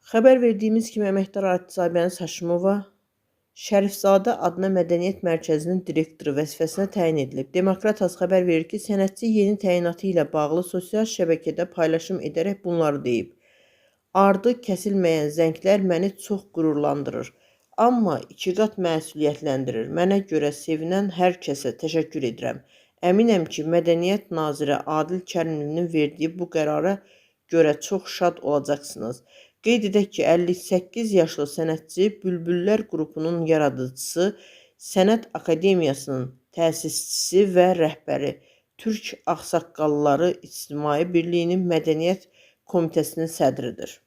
Xəbər verdiyimiz kimi əməkdar artist Aybəniz Haşimova Şərifzadə adına Mədəniyyət Mərkəzinin direktoru vəzifəsinə təyin edilib. Demokrat xəbər verir ki, sənətçi yeni təyinatı ilə bağlı sosial şəbəkədə paylaşım edərək bunları deyib. Ardı kəsilməyən zənglər məni çox qürurlandırır. Amma ikiqat məsuliyyətləndirir. Mənə görə sevinən hər kəsə təşəkkür edirəm. Əminəm ki, Mədəniyyət naziri Adil Kərimlinin verdiyi bu qərara görə çox şad olacaqsınız. Qeyd edək ki, 58 yaşlı sənətçi Bülbüllər qrupunun yaradıcısı, Sənət Akademiyasının təsisçisi və rəhbəri, Türk Ağsaqqalları İctimai Birliyinin Mədəniyyət Komitəsinin sədridir.